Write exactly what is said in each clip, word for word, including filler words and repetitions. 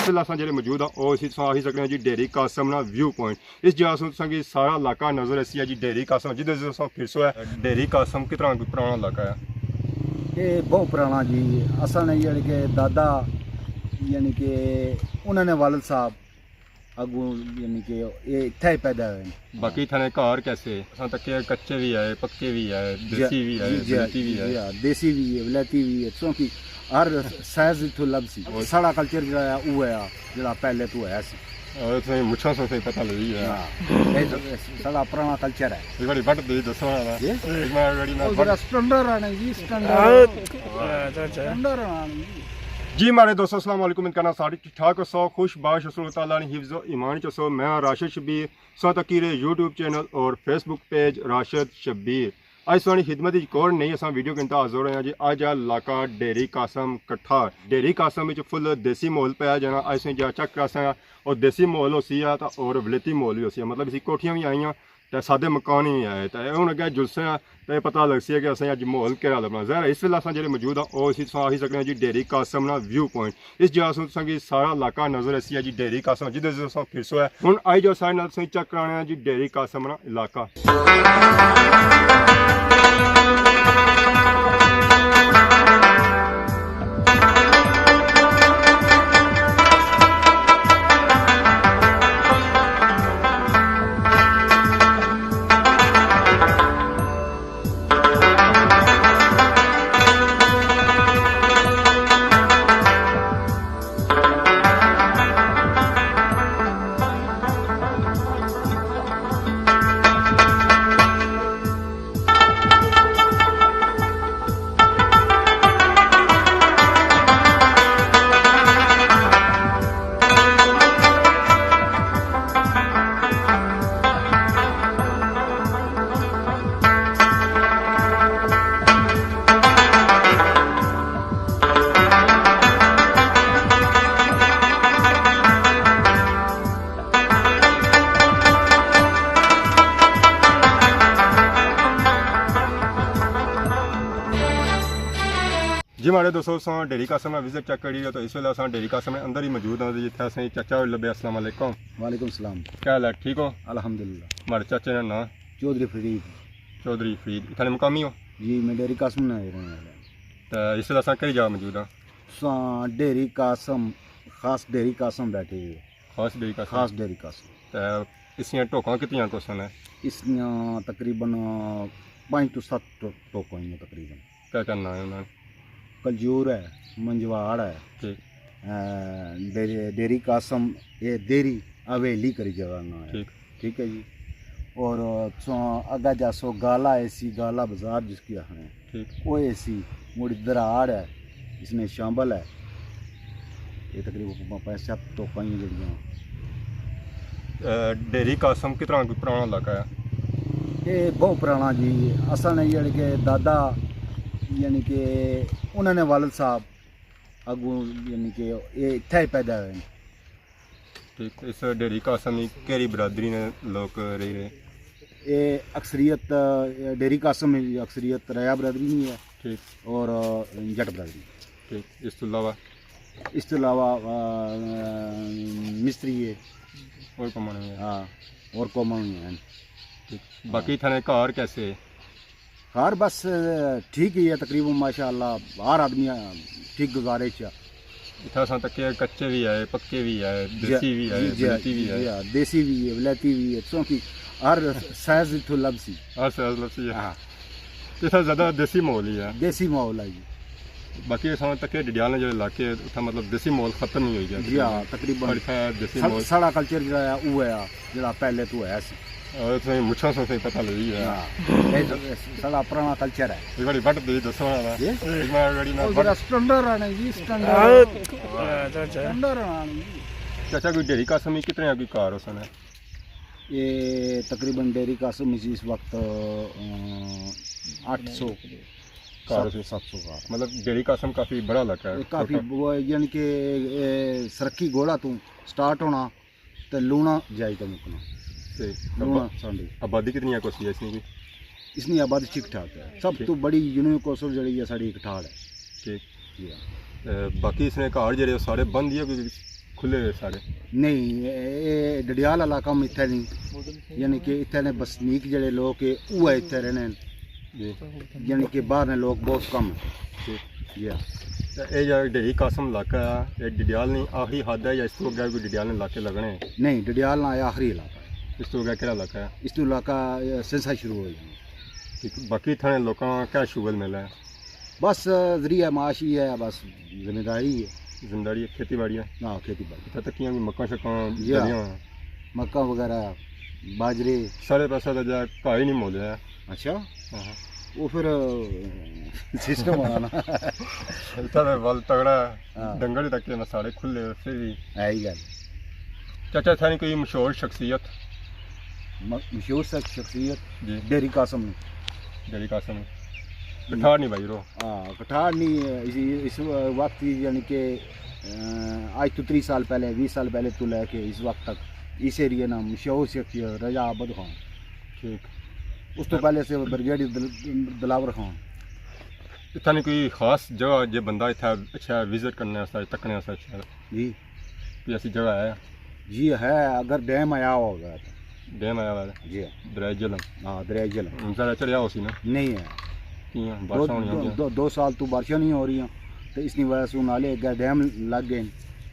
ویلے اساں جڑے موجود ہاں، او اسی تساں آخی سکنے ہو جی ڈیری قاسم نا ویو پوائنٹ۔ اس جگہ سوں تساں کی سارا علاقہ نظر ایسی ہے جی ڈیری قاسم، جدھر سے تساں پھرسو ہے۔ ڈیری قاسم کتنا کوئی پرانا علاقہ ہے؟ یہ بہت پرانا جی۔ اساں نے یعنی کہ دادا، یعنی کہ انہاں نے والد صاحب اگوں، یعنی کہ یہ اتھا ہی پیدا ہوئے ہیں۔ باقی تھانے گھر کیسے؟ اساں تکے کچے بھی آئے، پکے بھی آئے، جی، دیسی بھی آئے، جی، جی، بلیتی بھی جی، آئے۔ ہاں، دیسی بھی ہے، ولایتی بھی ہے، کیونکہ ہر سائز اتھوں لب سی۔ اور ساڑا کلچر جڑا ہے، وہ ہے جڑا پہلے تو ہے سی۔ اور تساں مچھاں سوں صحیح پتہ لگی ہے۔ ہاں، یہ تو ساڑا پرانا کلچر ہے۔ یہ بڑی بٹ دی دسو نا۔ جی؟ میں بڑی میں وہ بٹ جڑا سٹنڈر آنے جی، سٹنڈر۔ اچھا، اچھا۔ سٹنڈر آنے جی۔ جی ماڑے دوستو، السلام علیکم، امید کرنا سارے ٹھیک ٹھاک ہو سو، خوش باش ہو سو، اللہ تعالیٰ نے حفظ و ایمان چ ہو سو۔ میں ہاں راشد شبیر، سو تکیرے یوٹیوب چینل اور فیس بک پیج راشد شبیر۔ اج تساں نی خدمت وچ ایک اور نئی اساں ویڈیو گھنٹا حاضر ہوئے ہاں جی۔ اج ہے علاقہ ڈیری قاسم کٹھار۔ ڈیری قاسم وچ فل دیسی ماحول پیا جانا۔ اج تساں جا چیک کراساں اور دیسی ماحول ہوسی ہے تے اور ولایتی ماحول بھی ہوسی ہے۔ مطلب اسی کوٹھیاں بھی آئیاں تے سادے مکان ہی آئے۔ تے ہن اگے جلسے آں تے پتہ لگسی ہے کہ اساں اج ماحول کیڑا لبنا۔ ظاہر ہے اس ویلے اساں جڑے موجود ہاں، او اسی تساں آخی سکنے ہاں جی ڈیری قاسم نا ویو پوائنٹ۔ اس جگہ سوں تساں کی سارا علاقہ نظر ایسی ہے جی ڈیری قاسم، جدھر سے تساں پھرسو ہے۔ ہن آئی جاؤ سارے نال تساں چیک کرانے ہیں جی ڈیری قاسم نا علاقہ۔ جی ماڑے دوستو، اساں ڈیری قاسم نا وزٹ چیک کری رہے، تو اس ویلے اساں ڈیری قاسم نے اندر ہی موجود ہاں، جتھے اساں چاچا ہور لبے۔ السلام علیکم۔ وعلیکم السلام۔ کیا حال ہے؟ ٹھیک ہو؟ الحمدللہ۔ ماڑے چاچے نا ناں؟ چودھری فرید۔ چودھری فرید۔ اتھاں نے مقامی ہو؟ جی، میں ڈیری قاسم نا ہی رہنے والا ہوں۔ تے اس ویلے اساں کہڑی جگہ موجود ہاں؟ اساں ڈیری قاسم، خاص ڈیری قاسم بیٹھے ہوئے۔ خاص ڈیری قاسم۔ خاص ڈیری قاسم۔ تے اس نیاں ٹوکاں کتنیاں کوسن ہے؟ اس نیاں تقریباً پنج تو ست ٹو-، ٹوکاں ہی ہیں تقریباً۔ کیا کیا ناں ہے انہاں نے؟ کلجور ہے، منجواڑ ہے، ٹھیک۔ اے، ڈیری، ڈیری قاسم، یہ دیری حویلی کری جگہ ناں ہے۔ ٹھیک۔ ٹھیک ہے جی۔ اور سو اگا جاسو گالا ایسی، گالا بازار جس کی آخنے ہیں۔ ٹھیک۔ وہ ایسی، مڑی دراڑ ہے، اس نے شامبل ہے۔ یہ تقریباً پنج ست ٹوکاں ہی جڑیاں۔ اے، ڈیری قاسم کتنا کوئی پرانا علاقہ ہے؟ یہ بہت پرانا جی۔ اساں نے یعنی کہ دادا، یعنی کہ انہاں نے والد صاحب اگوں یعنی کہ یہ اتھا ہی پیدا ہوئے ہیں۔ ٹھیک، اس ڈیری قاسم کی کیڑی برادری نے لوگ رہی رہے؟ یہ اکثریت، ڈیری قاسم کی اکثریت ریا برادری نہیں ہے۔ ٹھیک۔ اور جٹ برادری۔ ٹھیک، اس تو علاوہ؟ اس تو علاوہ، آ، مستری ہے۔ اور کمانے ہیں؟ ہاں، اور قوماں بھی ہیں۔ ٹھیک۔ باقی تھانے گھر کیسے؟ گھر بس ٹھیک ہی ہے تقریباً، ماشاءاللہ، ہر آدمی ٹھیک گزارے چ۔ اتھا اساں تکے کچے بھی آئے، پکے بھی آئے، جی، دیسی بھی آئے، جی، جی، بلیتی بھی جی، آئے۔ ہاں، دیسی بھی ہے، ولایتی بھی ہے، کیونکہ ہر سائز اتھوں لب سی۔ ہر سائز لب سی ہے۔ ہاں۔ اتھا زیادہ دیسی ماحول ہی ہے۔ دیسی ماحول ہے جی۔ باقی اساں تکے ڈڈیال نے جڑے علاقے اتھا مطلب دیسی ماحول ختم ہی ہوئی گیا جی۔ ہاں، تقریباً۔ اور اتھا دیسی سا-، ماحول۔ ساڑا کلچر جڑا ہے، وہ ہے جڑا پہلے تو ہے سی۔ اور تساں مچھاں سوں صحیح پتہ لگی ہے۔ ہاں، یہ تو ساڑا پرانا کلچر ہے۔ یہ بڑی بٹ دی دسو نا۔ جی؟ میں بڑی میں وہ بٹ جڑا سٹنڈر آنے جی، سٹنڈر۔ ہاں۔ اچھا، اچھا۔ سٹنڈر آنے جی۔ چاچا، کوئی ڈیری قاسم ہی کتنے کوئی کار ہو سن ہے؟ یہ تقریباً ڈیری قاسم اس، اس وقت، اہ، آٹھ سو، کار ہو سن۔ ست سو کار۔ مطلب ڈیری قاسم کافی بڑا علاقہ ہے۔ یہ کافی چھوٹا۔ وہ یعنی کہ، اہ، سرکی گوڑا تو سٹارٹ ہونا۔ تے لونا جائی تے مکنا۔ تے لونا آبا-، سانڈی۔ آبادی کتنی ہے کوسی ہے اس نے کوئی؟ اس نی آبادی ٹھیک ٹھاک ہے۔ سب ٹھیک۔ تو بڑی یونین کوسل جڑی ہے ساڑی اکٹھاڑ ہے۔ ٹھیک۔ جی ہاں۔ اے، باقی اس نے گھر جڑے سارے بند ہی ہے کوئی؟ کھلے ہوئے سارے؟ نہیں، اے، اے ڈڈیال علاقہ میں اتھے نہیں، یعنی کہ اتھے نے بسنیک جڑے لوگ کہ اوہ اتھے رہنے ہیں۔ جی۔ یعنی کہ باہر نے لوگ بہت کم ہیں۔ ٹھیک۔ جی ہاں۔ تے اے جڑا ڈھیری قاسم علاقہ ہے، اے ڈڈیال نہیں آخری حد ہے یا اس تو اگے کوئی ڈڈیال نے علاقے لگنے ہیں؟ نہیں، ڈڈیال نہ آیا آخری علاقہ ہے۔ اس تو اگے کہڑا علاقہ ہے؟ اس تو علاقہ، اے، سنسا شروع ہو جانا۔ ٹھیک، باقی تھانے لوکاں کیا شغل ملا ہے؟ بس ذریعہ معاش ہی ہے، بس زمینداری ہے۔ زمینداری ہے، کھیتی باڑی ہے؟ ہاں، کھیتی باڑی۔ اتھا تکیاں بھی مکاں شکاں جی ہاں۔ جڑیاں ہوئیاں۔ مکاں وغیرہ، باجرے۔ سارے پاسے دا جا گھا ہی نہیں مولیا ہے۔ اچھا؟ ہاں۔ وہ پھر سسٹم ہونا نا۔ اتھا تے ول تگڑا ہے۔ ہاں۔ ڈنگر ہی تکے نہ سارے کھلے ہوئے پھر بھی۔ ہے ہی گل۔ چاچا، تھانی کوئی مشہور شخصیت؟ م-، مشہور شخ-، شخصیت؟ جی۔ ڈیری قاسم۔ ڈیری قاسم۔ کٹھار نہیں بھائی رو۔ ہاں، کٹھار نہیں، اس، اس وقت یعنی کہ، آ، آج تو تریس سال پہلے، بیس سال پہلے تو لے کے اس وقت تک اس ایریے نا مشہور شخصیت رضا عابد خان۔ ٹھیک۔ اس تو پہلے سے بریگیڈیئر دل-، دلاور خان۔ اتھا نہیں کوئی خاص جگہ جے بندہ اتھا اچھا وزٹ کرنے واسطے، تکنے واسطے اچھا؟ جی۔ کوئی ایسی جگہ ہے؟ جی ہے، اگر ڈیم آیا ہوگا تو۔ ڈیم آیا ہوا ہے؟ جی۔ دریائے جہلم؟ ہاں، دریائے جہلم۔ ہن سارا چڑھیا ہو سی نا؟ نہیں ہے۔ کیاں؟ دو، بارشاں ہونیاں دو، ہوندیاں۔ دو، دو سال تو بارشاں نہیں ہو رہی ہیں، تو اس نی وجہ سے نالے اگے ڈیم لگ گئے،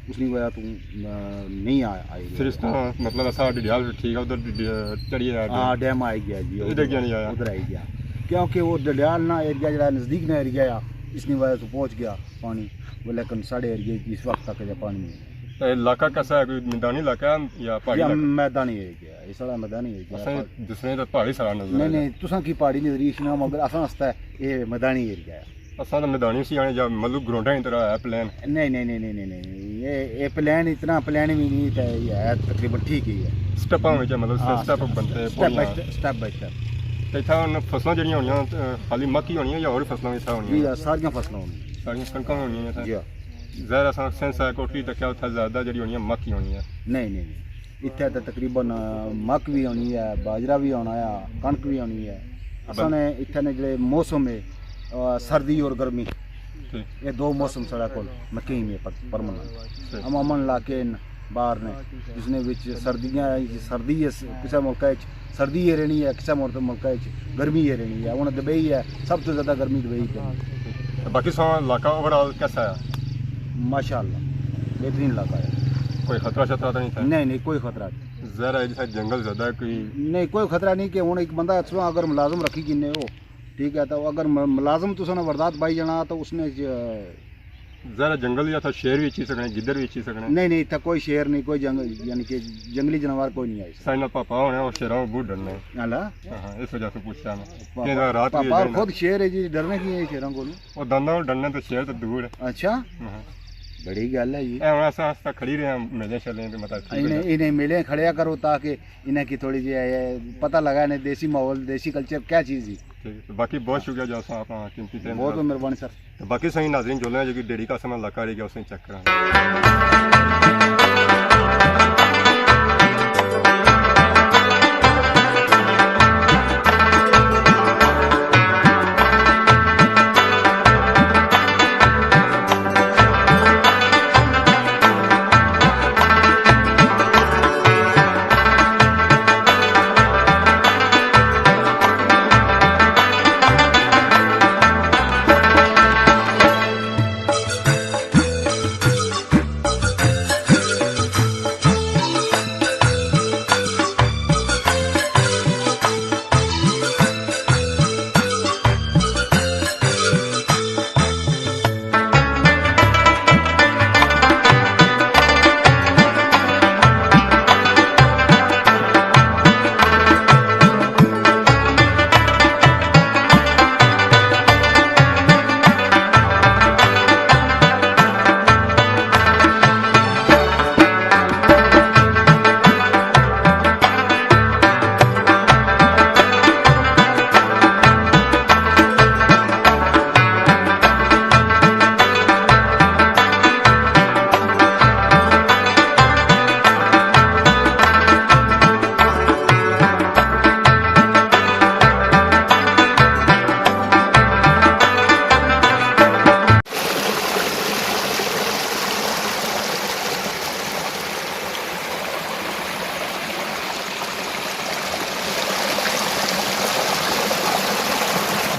اس نی وجہ تو، آ، نہیں آ-، آئی۔ پھر اس طرح مطلب ایسا ڈڈیال ٹھیک ہے، ادھر ڈڈ-، چڑھی آیا ڈیم؟ ہاں، ڈیم آئی گیا جی، ادھر ادھر، کیوں نہیں آیا؟ ادھر آئی گیا۔ کیونکہ وہ ڈڈیال نا ایریا جڑا نزدیک نا ایریا آ، اس نی وجہ سے پہنچ گیا پانی، وہ لیکن ساڑے ایریا اس وقت تک اجے پانی نہیں۔ تے علاقہ کیسا ہے؟ کوئی میدانی علاقہ ہے یا پہاڑی یہ علاقہ؟ میدانی ایریا ہے، یہ ساڑا میدانی ایریا ہے۔ اساں دوسرے تو پہاڑی سارا نظر نہیں، آیا۔ نہیں، تساں کی پہاڑی نظر اس نا، مگر اساں واسطے یہ میدانی ایریا ہے۔ اساں تو میدانی سی آنے یا مطلب گراؤنڈاں کی طرح ہے پلین؟ نہیں، نہیں، نہیں، نہیں، نہیں، نہیں۔ یہ، یہ پلین اتنا پلین بھی نہیں، تے یہ ہے تقریباً ٹھیک ہی ہے۔ سٹیپاں وچ مطلب ہاں، سٹیپ سٹیپ، بنتے سٹیپ بائی پوڑیاں۔ سٹیپ، سٹیپ بائی سٹیپ۔ تے اتھا ہن فصلاں جڑیاں ہونیاں، خالی مکئی ہونی ہے یا ہور فصلاں بھی اتھا ہونیاں؟ جی، ساریاں فصلاں ہونیاں۔ ساریاں کنکاں ہونیاں اتھا؟ جی ہاں۔ ظاہر ہے اساں سینسا کوٹلی تکیا اتھا زیادہ جڑی ہونی ہے مکئی ہونی ہے۔ نہیں، نہیں، نہیں۔ اتھے تے تقریباً، آ، مک بھی ہونی ہے، باجرہ بھی ہونا ہے، کنک بھی ہونی ہے۔ اساں نے اتھے نے جڑے موسم ہے، آ، سردی اور گرمی، ٹھیک۔ یہ دو موسم ساڑے کول مقیم ہے پر-، پرماننٹ۔ ٹھیک۔ ہم امن علاقے ہیں باہر نے، جس نے وچ سردیاں، سردی ہے، کسے ملک وچ سردی ہی رہنی ہے، کسے ملک، ملک وچ گرمی ہی رہنی ہے۔ ہن دبئی ہے، سب تو زیادہ گرمی دبئی پہ۔ باقی سو علاقہ اوور آل کیسا ہے؟ ماشاءاللہ، بہترین علاقہ ہے۔ کوئی خطرہ شطرہ تو نہیں تھا؟ نہیں، نہیں، کوئی خطرہ نہیں۔ ظاہر ہے جیسا جنگل زیادہ ہے کوئی؟ نہیں، کوئی خطرہ نہیں کہ ہن ایک بندہ سو اگر ملازم رکھی کنے ہو، ٹھیک ہے، تو اگر م-، ملازم تساں نے واردات پائی جانا تو اس نے ج-، ذرا جنگل یا تھا شیر بھی اچھی سکنے، گدڑ بھی اچھی سکنے۔ نہیں، نہیں، اتھا کوئی شیر نہیں، کوئی جنگ-، یعنی کہ جنگلی جانور کوئی نہیں آئی سکنا۔ سائیں نا پاپا ہونے، وہ شیراں کو بہت ڈرنے۔ اللہ۔ ہاں، ہاں، اس وجہ سے پوچھا میں۔ پاپا، کہ رات پاپا بھی اور جائے نا۔ خود شیر ہے جی، ڈرنے کی ہے شیراں کو؟ وہ دانداں کو ڈرنے تو شیر تو دور ہے۔ اچھا۔ ہاں۔ بڑی گل ہے جی۔ اے ہن اساں آستہ کھڑی رہے ہیں، میلے شیلے تے مطلب ٹھیک ہو انہیں، جائے۔ انہیں میلے کھڑیا کرو تاکہ انہیں کی تھوڑی جی اے پتہ لگا انہیں دیسی ماحول، دیسی کلچر کیا چیز ہے۔ ٹھیک ہے، باقی بہت شکریہ جو اساں اپنا قیمتی ٹائم بہت دتا۔ بہت مہربانی سر۔ تے باقی سائیں ناظرین، جولنے جو کہ ڈیڑھی قاسم علاقہ رہی گیا، اسے چیک کراں۔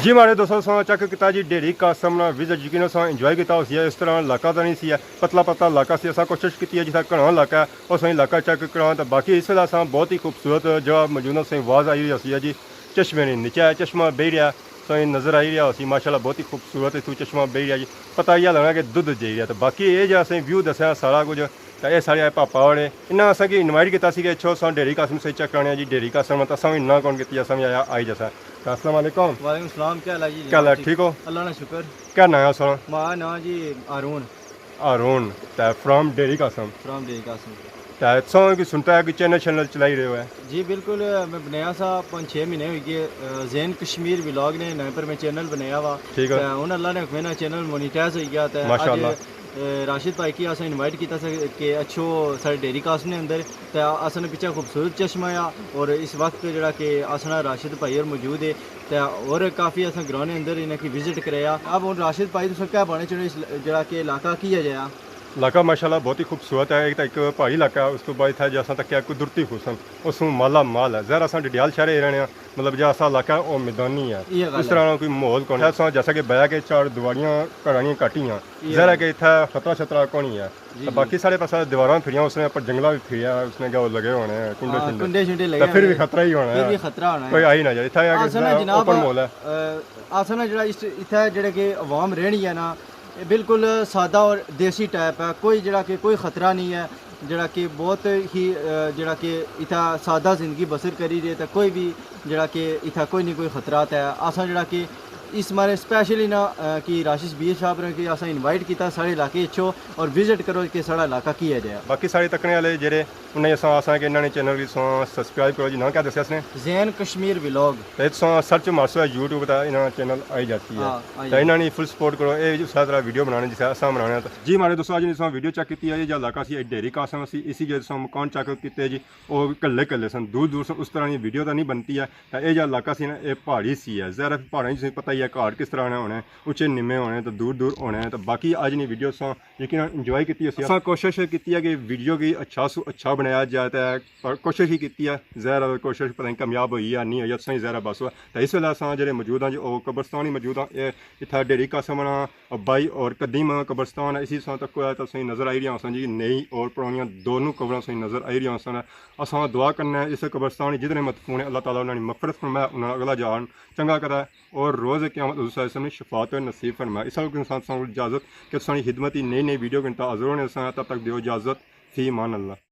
جی ماڑے دوستو، اساں چیک کیتا جی ڈھیری قاسم نا وزٹ، یقین اساں انجوائے کیتا ہوسی۔ اس طرح علاقہ تاں نہیں سی ہے، پتلا پتلا علاقہ سی۔ اساں کوشش کیتی ہے جتھا گھنا علاقہ ہے، اساں علاقہ چیک کراں۔ تے باقی اس ویلے اساں بہت ہی خوبصورت جگہ موجود ہاں۔ اساں آواز آئی ہوئی ہوسی ہے جی، چشمے نے نیچے ہے، چشمہ بہی رہیا، اساں نظر آئی رہیا ہوسی۔ ماشاءاللہ بہت ہی خوبصورت اتھوں چشمہ بہی رہیا جی، پتہ یہ لگنا کہ دودھ جائی رہیا۔ تے باقی یہ جا اساں ویو دسیا سارا کچھ، تے اے ساڑے آئے پاپا ہونے، انہاں اساں کی انوائٹ کیتا سی کہ اچھو اساں ڈھیری قاسم سے چیک کرانے آں جی، ڈھیری قاسم تے اساں وی نہ کون کیتی، اساں وی آیا آئی جاساں۔ تے السلام علیکم۔ وعلیکم السلام، کیا حال ہے جی؟ کیا حال ہے، ٹھیک ہو؟ اللہ نا شکر۔ کیا ناں ہے ساڑا؟ ماڑا ناں جی ہارون۔ ہارون، تے فرام ڈھیری قاسم۔ فرام ڈھیری قاسم۔ تے تساں کی سنتا ہے کہ چینل شینل چلائی رہے ہو ہے؟ جی بالکل، میں بنایا سا پانچ چھ مہینے ہوئی گئے، آ، زین کشمیر ولاگ نے ناں پر میں چینل بنایا وا۔ ٹھیک ہے۔ تے ہن اللہ نے حکمے نال چینل مونیٹائز ہوئی گیا تے ماشاءاللہ۔ اج اے، راشد بھائی کی اساں انوائٹ کیتا سا کہ اچھو ساڑے ڈھیری قاسم نے اندر، تے اساں نے پچھے خوبصورت چشمہ آ، اور اس وقت جڑا کہ اساں نا راشد بھائی اور موجود ہے، تے اور کافی اساں گراں نے اندر انہاں کی وزٹ کرایا۔ اب ہن راشد بھائی تساں کیا بانے چاہنے اس ل-، جڑا کہ علاقہ کیا جایا؟ علاقہ ماشاءاللہ بہت ہی خوبصورت ہے۔ ایک تو ایک پہاڑی علاقہ ہے، اس تو بعد اتھا جے اساں تکیا قدرتی حسن، اس سوں مالا مال ہے۔ ظاہر اساں ڈڈیال شہر ہی رہنے ہاں، مطلب جیڑا اساں علاقہ ہے، او میدانی ہے۔ یہ گل اس ہے۔ طرح نا کوئی ماحول کون ہے۔ اساں جیسا کہ بہہ کے چار دیواریاں گھراں نیاں کٹی آں۔ یہ ظاہر ہے گل۔ کہ اتھا خطرہ شطرہ کونی ہے۔ جی، تے جی۔ باقی سارے پاسے دیواراں پھریاں، اس نے اوپر جنگلہ وی پھریا، اس نے کیا لگے ہونے ہیں، کنڈے ہاں، شنڈے۔ کنڈے شنڈے تے لگے پھر وی ہونے ہیں۔ خطرہ ہی ہونا پھر ہے۔ وی خطرہ ہونا ہے۔ کوئی آئی نہ جائے۔ اتھا یہ اساں نا جناب، اوپن ماحول ہے۔ آ، اساں نا جڑا اس، اتھا جڑے کہ عوام رہنی ہے نا، اے بالکل سادہ اور دیسی ٹائپ ہے، کوئی جڑا کہ کوئی خطرہ نہیں ہے، جڑا کہ بہت ہی، آ، جڑا کہ اتھا سادہ زندگی بسر کری رہے، تے کوئی بھی جڑا کہ اتھا کوئی نہ کوئی خطرات ہے۔ اساں جڑا کہ اس مارے اسپیشلی نا، آ، کہ راشد شبیر صاحب نے کہ اساں انوائٹ کیتا ساڑے علاقے اچھو اور وزٹ کرو کہ ساڑا علاقہ کی ہے جیا۔ باقی ساڑے تکنے والے جڑے انہاں اساں آساں کہ انہاں نے چینل کی تساں سبسکرائب کرو جی، ناں کیا دسیا اس نے؟ زین کشمیر ولاگ۔ تے تساں سرچ مارسو ہے یوٹیوب تے انہاں چینل آئی جاتی ہے۔ ہاں، آئی تے جاتی۔ انہاں نے فل سپورٹ کرو، اے اس طرح ویڈیو بنانے جس طرح اساں بنانے۔ جی ماڑے دوستو، اج نے تساں ویڈیو چیک کیتی ہے، جا علاقہ سی اے ڈھیری قاسم سی، اسی جے تساں مکان چیک کیتے جی، او کلے کلے سن، دور دور سن، اس طرح نی ویڈیو تاں نہیں بنتی ہے۔ تے اے جا علاقہ سی نا، اے پہاڑی سی ہے، ظاہر ہے پہاڑاں چ تساں پتہ ہی ہے گھر کس طرح نے ہونے، اچے نمے ہونے تے دور دور ہونے۔ تے باقی اج نی ویڈیو تساں یقیناً انجوائے کیتی ہوسی۔ اساں کوشش کیتی ہے کہ ویڈیو کی اچھا سو اچھا بنایا جائے، تے پر کوشش ہی کیتی ہے، ظاہر ہے کوشش پتہ نہیں کامیاب ہوئی یا نہیں ہوئی، تساں ہی ظاہر ہے بس۔ تے اس ویلے اساں جڑے موجود ہاں جی، او قبرستان ہی موجود ہاں۔ اے اتھا ڈھیری قاسم نا آبائی اور قدیم قبرستان ہے، اسی تساں تکو ہے تے تساں نظر آئی رہیا ہوسن جی، نئی اور پرانیاں دونوں قبراں تساں نظر آئی رہیا ہوسن۔ اساں دعا کرنے اس قبرستان جتنے مدفون ہیں، اللہ تعالیٰ انہاں نی مغفرت فرمائے، انہاں نا اگلا جہان چنگا کرے اور روز قیامت حضور صلی اللہ علیہ وسلم نی شفاعت نصیب فرمائے۔ اس ویلے تساں تساں کول اجازت کہ تساں نی خدمت ہی نئی نئی ویڈیو گھنٹہ حاضر ہونے ساں، تب تک دیو اجازت، فی امان اللہ۔